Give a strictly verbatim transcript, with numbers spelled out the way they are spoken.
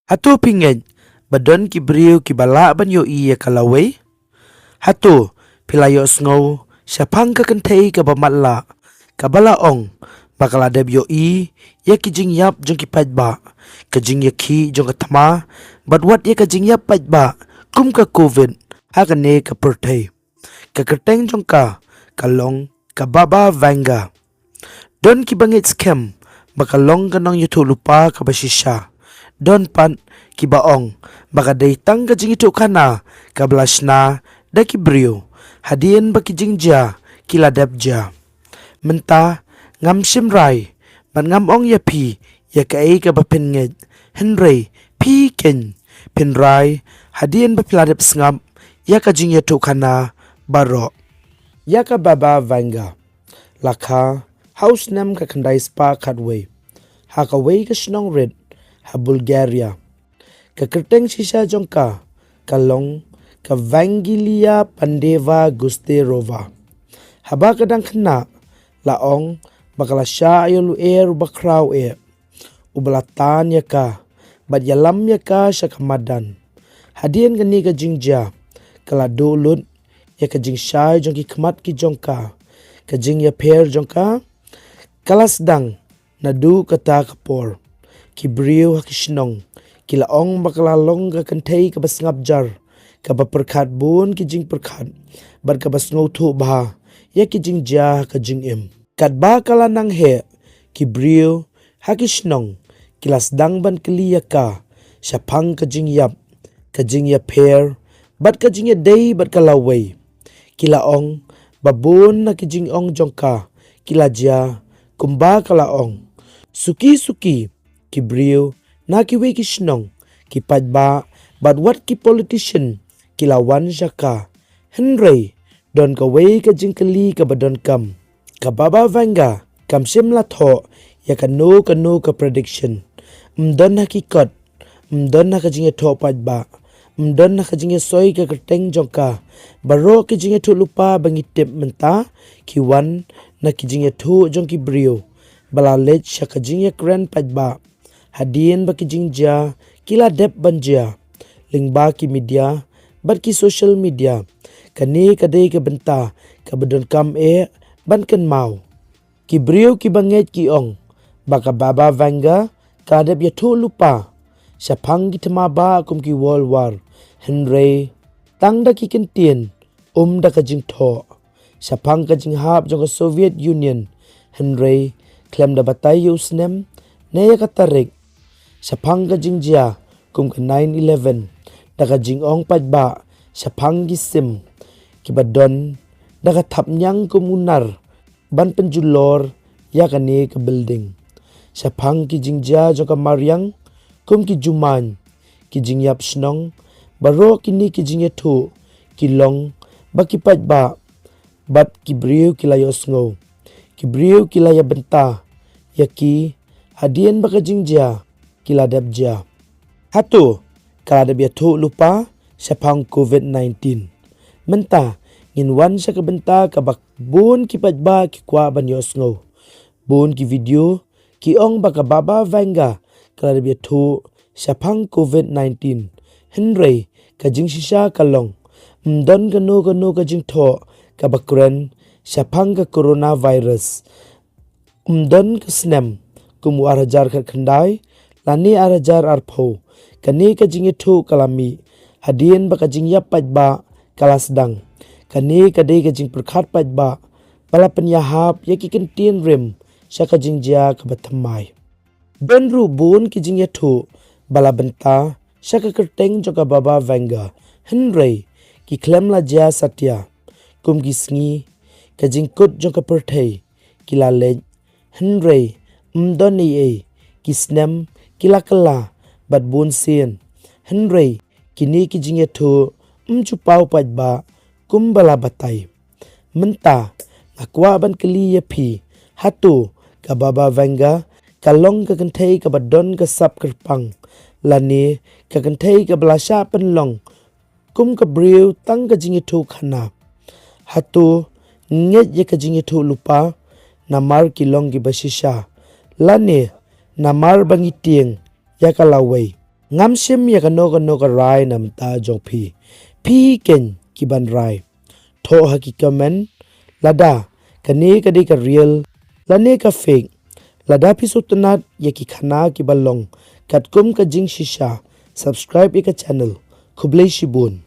Hato phi ngeit ba don ki briew kiba lah ban ïohi ïa ka lawei? Hato phi la ïohsngew shaphang ka kynthei kaba matlah, kaba la ong ba ka la dep ïohi ïa ki jingïap jong ki paidbah, ka jingïakhih jong ka thma, bad wat ïa ka jingïap paidbah kum ka covid ha kane ka pyrthei? Ka kyrteng jong ka ka long ka Baba Vanga. Don kiba ngeit skhem ba ka long ka nongïathuhlypa kaba shisha. Don pat kiba ong ba ka dei tang ka jingïathuhkhana kaba la shna da ki briew hadien ba ki jingjia ki la dep jia. Mynta ngam shim rai bad ngam ong ïa phi ïa kaei kaba phin ngeit, hynrei phi keiñ phin rai hadien ba phi la dep sngap ïa ka jingïathuhkhana baroh. Ïa ka Baba Vanga la kha ha u snem ka khyndai spah khatwei ha kawei ka shnong rit ha Bulgaria. Ka kyrteng shisha jong ka ka long ka Vangelia Pandeva Gusterova. Haba ka dang khynnah la ong ba ka la shah ïa u lyer uba khraw eh, uba la tan ïa ka bad ïalam ïa ka sha ka madan. Hadien kane ka jingjia ka la duh lut ïa ka jingshai jong ki khmat ki jong ka. Ka jingïapher jong ka ka la sdang naduh kata ka por. Ki briew ha ki shnong ki la ong ba ka la long ka kynthei kaba sngap jar, kaba pyrkhat bun ki jingpyrkhat bad kaba sngewthuh bha ïa ki jingjia ha ka jingim. Katba ka la nang heh, ki briew ha ki shnong ki la sdang ban kylli ïa ka shaphang ka jingïap, ka jingïapher bad ka jingïadei bad ka lawei. Ki la ong ba bun na ki jingong jong ka ki la jia kumba ka la ong. Suki suki ki briew na kiwei ki shnong, ki paidbah bad wat ki politician ki la wan sha ka. Hynrei don kawei ka jingkylli kaba donkam. Ka Baba Vanga kam shym la thoh ïa kano kano ka prediction. Ym don ha ki kot, ym don ha ka jingïathoh paidbah, ym don ha ka jingïasoi ka kyrteng jong ka. Baroh ki jingïathuhlypa ba ngi tip mynta ki wan na ki jingïathuh jong ki briew ba la leit sha ka jingïakren paidbah hadien ba ki jingjia ki la dep ban jia. Lyngba ki media bad ki social media, kane ka dei ka bynta kaba donkam eh ban kynmaw. Ki briew kiba ngeit ki ong ba ka Baba Vanga ka dep ïathuhlypa shaphang ki thma bah kum ki World War, hynrei tang da ki kyntien, um da ka jingthoh. Shaphang ka jinghap jong ka Soviet Union, hynrei khlem da batai ïa u snem ne ïa ka tarik. Shaphang ka jingjia kum ka nine eleven, da ka jingong paidbah shaphang ki sim kiba don da ka thapniang kum u nar ban pynjulor ïa kane ka building. Shaphang ki jingjia jong ka mariang kum ki jumai, ki jingïap shnong, baroh kine ki jingïathuh ki long ba ki paidbah bad ki briew ki la ïohsngew, ki briew ki la ïabynta ïa ki hadien ba ka jingjia ki la dep jia. Hato ka la dep ïathuhlypa shaphang covid nineteen? Mynta ngin wan sha ka bynta kaba bun ki paidbah ki kwah ban ïohsngew. Bun ki video ki ong ba ka Baba Vanga ka la dep ïathuh shaphang covid nineteen, hynrei ka jingshisha ka long ym don kano kano ka jingthoh kaba kren shaphang ka coronavirus. Ym don ka snem kum u ar hajar khatkhyndai lane ar hajar arphew. Kane ka jingïathuh ka la mih hadien ba ka jingïap paidbah ka la sdang. Kane ka dei ka jingpyrkhat paidbah ba la pynïahap ïa ki kyntien rim sha ka jingjia kaba thymmai. Don ruh bun ki jingïathuh ba la bynta sha ka kyrteng jong ka Baba Vanga, hynrei ki khlem la jia satia. Kum ki sngi ka jingkut jong ka pyrthei ki la leit, hynrei ym don ei ei. Ki snem ki la kylla bad bun sien, hynrei kine ki jingïathuh ym ju paw paidbah kumba la batai. Mynta nga kwah ban kylli ïa phi, hato ka Baba Vanga ka long ka kynthei kaba don ka sap kyrpang, lane ka kynthei kaba la shah pynlong kum ka briew tang ka jingïathuhkhana? Hato ngeit ïa ka jingïathuhlypa namar ki long kiba shisha, lane namar ba ngi tieng ïa ka lawei? Ngam shim ïa kano kano ka rai na mynta jong phi. Phi hi keiñ ki ban rai. Thoh ha ki comment lada kane ka dei ka real lane ka fake. Lada phi sngewtynnat ïa ki khana ki ba long katkum ka jingshisha, subscribe ïa ka channel. Khublei shibun.